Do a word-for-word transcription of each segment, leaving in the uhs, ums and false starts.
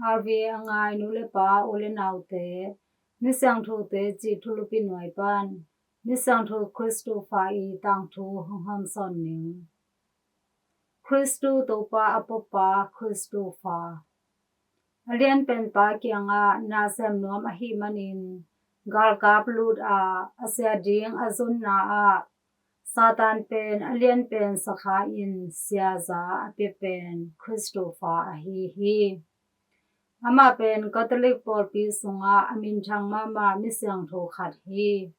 R V A a ngai nu le pa, u le naute, Misiangthote cih thulupi nuai pan Misiangtho Christopher i tangthu hong hamsawn ning. Christu Topa a puapa Christopher. A lianpenpa kiangah na sem nuam ahih manin galkap lut a, a sia ding a zonna ah Satan pen a lianpen sakha in siaza a pia pen Christopher ahi hi. Amah pen Catholic pawlpi sungah a minthang mahmah misiangtho khat hi.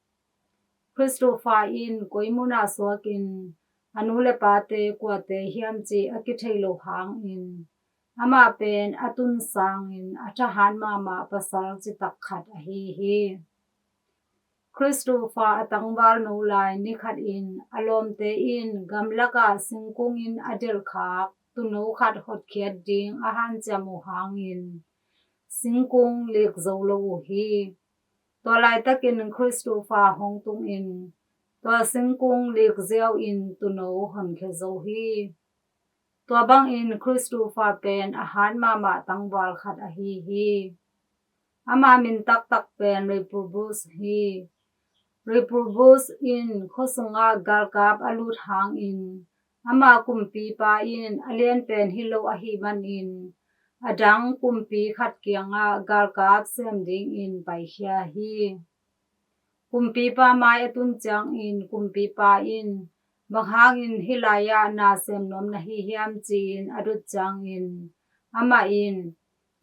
Christopher in koi munah suakin a nu le pate kuate hiam cih a kithei lo hangin amah pen a tun sangin a thahat mahmah pasal citak khat ahi hi. Christopher a tangval no lai nikhat in a lawmte in gamlakah singkung in a delhkhak tuuno khat hotkhiat ding a hanciam uh hangin singkung lik zo lo uh hi. Tua laitakin Christopher hong tungin tua singkung lik ziau in tuuno honkhia zo hi. Tua bangin Christopher pen a hat mahmah tangval khat ahi hi. Ama min taktak pen Reprobus hi. Reprobus in khuasungah galkap a lut hangin ama kumpipa in a lianpen hi lo ahih manin a dang kumpi khat kiangah galkap sem dingin paikhia hi. Kumpipa mai a tun ciangin kumpipa in, "Bang hangin hih lai-ah na sem nuam na hi hiam?" ci-in a dot ciangin amah in,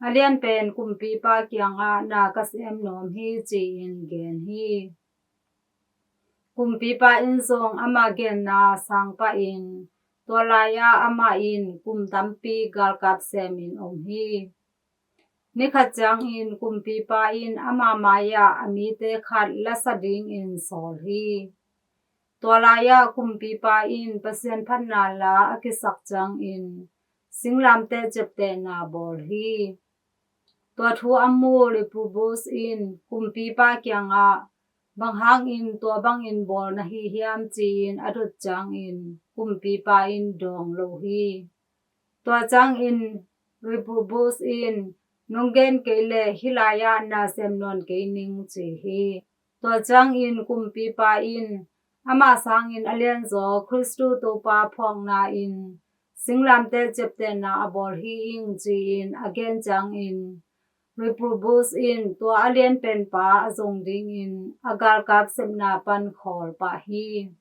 "A lianpen kumpipa kiangah na ka sem nuam hi," ci-in gen hi. Kumpipa in zong ama genna sang pahin tua lai-ah amah in kum tampi galkap semin om hi. Nikhat ciangin kumpipa in ama mai-ah a mite khat lasa dingin sawl hi. Tua lai-ah kumpipa in Pasian phatna la a kisak ciangin singlamteh ciaptehna bawl hi. Tua thu a mu Reprobus in kumpipa kiangah, "Bang hangin tua bangin bawl na hi hiam?" ci-in a dot ciangin kumpipa in dawng lo hi. Tua ciangin Reprobus in, "Nong gen kei leh hih lai-ah na sem nawn kei ning," ci hi. Tua ciangin kumpipa in, "Amah sangin a lianzaw Christu Topa phawkna in singlamteh ciaptehna a bawl hi ing," ci-in a gen ciangin Reprobus in tua a lianpenpa a zong dingin a galkap sepna pan khawl pah hi.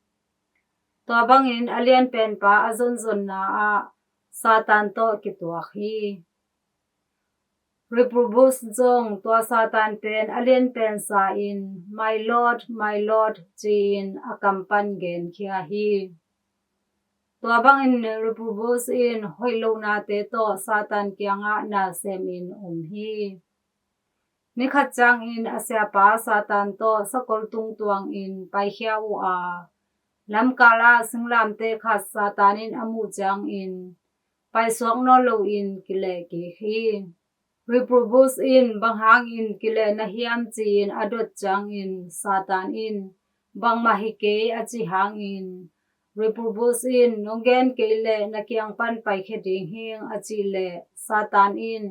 Tua bangin a lianpenpa a zonzonna ah Satan tawh kituak hi. Reprobus zong tua Satan pen a lianpen sa in, "My Lord, my Lord," ci-in a kam pan genkhia hi. Tua bangin Reprobus in hoih lohnate tawh Satan kiangah na semin om hi. Nikhat ciangin a siapa Satan tawh sakol tung tuangin paikhia uh a, lamkal ah singlamteh khat Satan in a muh ciangin paisuak nawn loin kilehkik hi. Reprobus in, "Bang hangin kileh na hiam?" ci-in a dot ciangin Satan in, "Bangmah hi kei," a cih hangin Reprobus in, "Nong gen kei leh na kiang pan paikhia ding hing," a cih leh Satan in,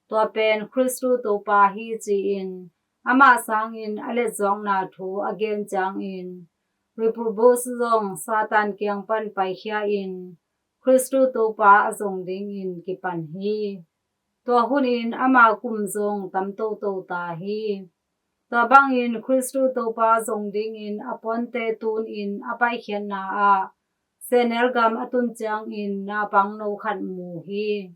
"Tua pen Christu Topa hi," ci-in amah sangin a letzuakna thu a gen ciangin Reprobus zong Satan kiang pan paikhia in Christu Topa a zong dingin kipan hi. Tua hunin ama kum zong tam toto ta hi. Tua bangin Christu Topa zong dingin a puante tunin a paikhiatna ah sehnel gam a tun ciangin naupang no khat mu hi.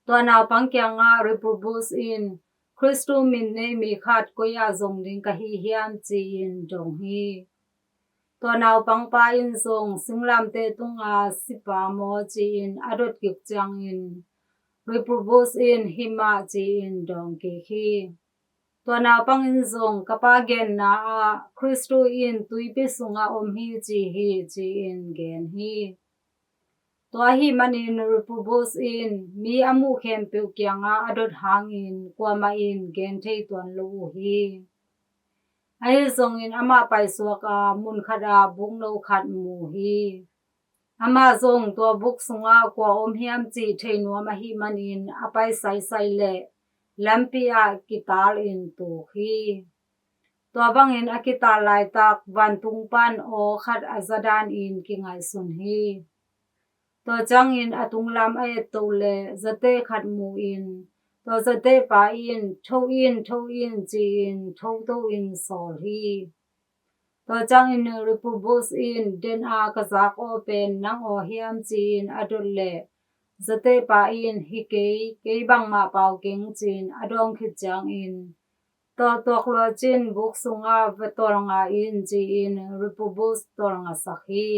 Tua naupang kiangah Reprobus in, "Christu min nei mi khat koi-ah zong ding ka hi hiam?" ci-in dong hi. Tua naupangpa in zong singlamteh tunga sipa maw ci-in a dot kik ciangin Reprobus in, "Hi mah," ci-in dawng kik hi. Tua naupang in zong, "Ka pa genna ah Christu in tuipi sungah om hi ci hi," ci-in gen hi. Tua ahih manin Reprobus in mi a muh khempeuh kiangah a dot hangin kuamah in gen thei tuan lo uh hi. Ahi zongin amah paisuak a, mun khat ah bukno khat mu hi. Amah zong tua buk sungah kua om hiam cih thei nuam ahih manin a pai saisai leh lampi ah kitalin tuk hi. Tua bangin a kital laitak vantung pan aw khat a za danin kingaihsun hi. Tua ciangin a tunglam a etto leh zate khat mu-in tua zatehpa in, "Tho in, tho in," ci-in thotoin sawl hi. Tua ciangin Reprobus in, "Den a ka zak aw pen nang aw hiam?" ci-in a dot leh zatehpa in, "Hi kei, kei bangmah pau keng," ci-in a dawng khit ciangin, tawh tuak luacin buk sungah va tawlnga in, ci-in Reprobus tawlngasak hi.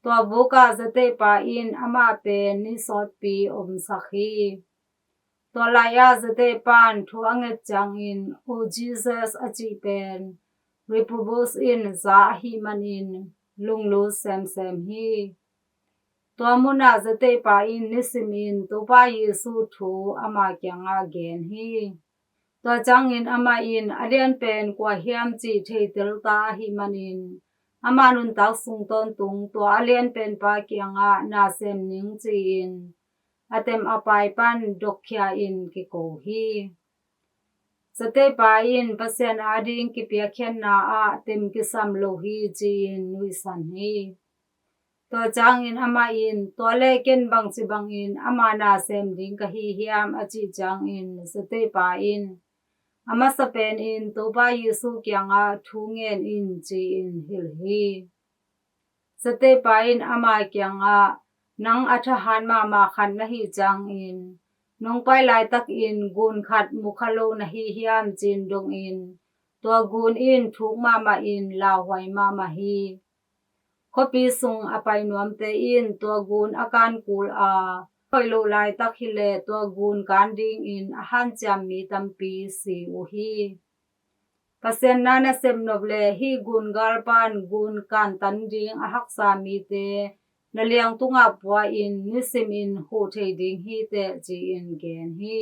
Tua bukah zatehpa in amah pen ni sawtpi omsak hi. Tua lai-ah zatehpan thu a nget ciangin, "O Jesus," a cih pen Reprobus in za ahih manin lunglut semsem hi. Tua munah zatehpa in nisimin Topa Jesu thu ama kiangah gen hi. Tua ciangin amah in, "A lian pen kua hiam cih thei telta ahih manin ama nuntak sung tawntung tua a lian penpa kiangah na sem ning," ci-in a tem a pai pan dokkhia in kiko hi. Zatehpa in Pasian ading kipiakkhiatna ah tem kisam lo hi, ci-in nuihsan hi. Tua ciangin amah in, "Tua leh ken bangci bangin ama na sem ding ka hi hiam?" a cih ciangin zatehpa in, "A masa penin Topa Jesu kiangah thu ngen in," ci-in hilh hi. Zatehpa in ama kiangah, "Nang a thahat mahmah khat na hih ciangin nong pai laitakin gun khat mu kha lo na hi hiam?" ci-in dongin, tua gun in thuk mahmahin lauhuai mahmah hi. Khuapi sung a pai nuamte in tua gun a kan kul a, hoih loh laitak hileh tua gun kan dingin a hanciam mi tampi si uh hi. Pasian na na sepnop leh hih gun gal pan gun kantan ding a haksa mite na liang tungah pua-in nisimin huh thei ding hiteh, ci-in gen hi.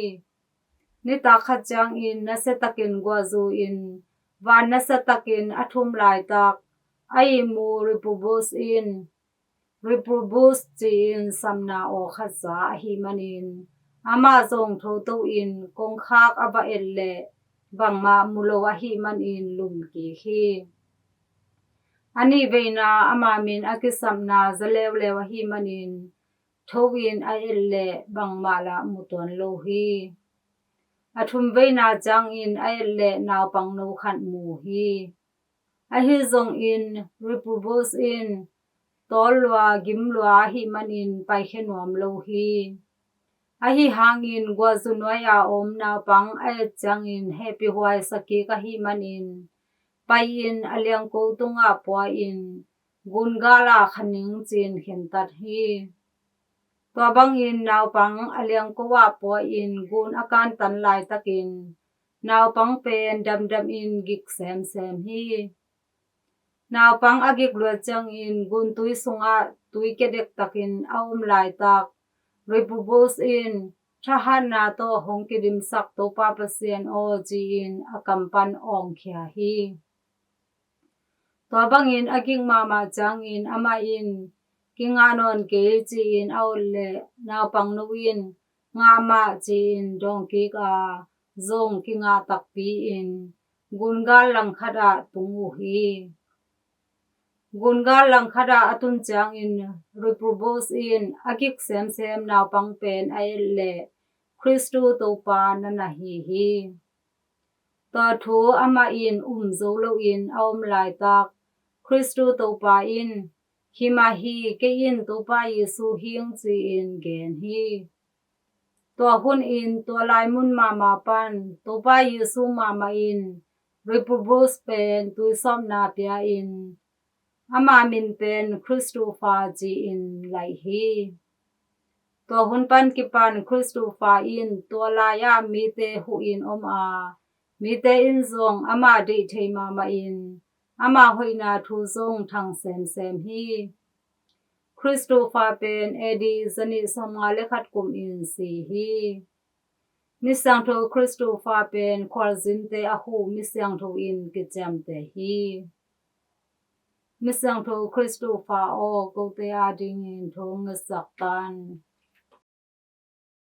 Nitak khat ciangin nasiatakin guahzu-in van nasiatakin a thum laitak a ihmu Reprobus in, Reprobus ci-in sapna aw khat za ahih manin amah zong thotoin kongkhak a va et leh bangmah mu lo ahih manin lumkik hi. A nihveina ama min a kisapna za leuleu ahih manin tho-in a et leh bangmah lah mu tuan lo hi. A thumveina ciangin a et leh naupangno khat mu hi. Ahi zongin Reprobus in tawl lua gim lua ahih manin paikhia nuam lo hi. Ahi hangin guahzu nuai-a om naupang a et ciangin hehpihhuai sakik ahih manin pai-in a liangko tungah pua-in gun gal ah kha ning ci-in khentat hi. Tua bangin naupang a liangko ah pua-in gun a kantan laitakin naupang pen damdamin gik semsem hi. Naupang a gik luat ciangin guntui sungah tui kedektakin a om laitak Reprobus in, "Thahatna tawh hong kidimsak Topa Pasian aw," ci-in a kam pan awngkhia hi. Tua bangin a gik mahmah ciangin amah in, "Kingah nawn kei," ci-in a ot leh naupangno in, "Ngah mah," ci-in dawngkik a, zong kingah takpi-in gun gal langkhat ah tung uh hi. Gun gal langkhat ah a tun ciangin Reprobus in a gik semsem naupang pen a et leh Khristu Topa na na hi hi. Tua thu amah in um zo loin a om laitak Khristu Topa in, "Hi mah hi, kei in Topa Jesu hing," ci-in gen hi. Tua hunin tua lai mun mahmah pan Topa Jesu mahmah in Reprobus pen tuisawpna pia-in ama min pen Christopher ci-in laih hi. Tua hun pan kipan Christopher in tua lai-ah mite huhin om a, mite in zong amah deih thei mahmahin ama hoihna thu zong thang semsem hi. Christopher pen A D zanih sawmnga le khat kumin si hi. Misiangtho Christopher pen khualzinte a huh misiangtho in kiciamteh hi. Misiangtho Christopher aw, kote adingin thu hong ngetsak tan.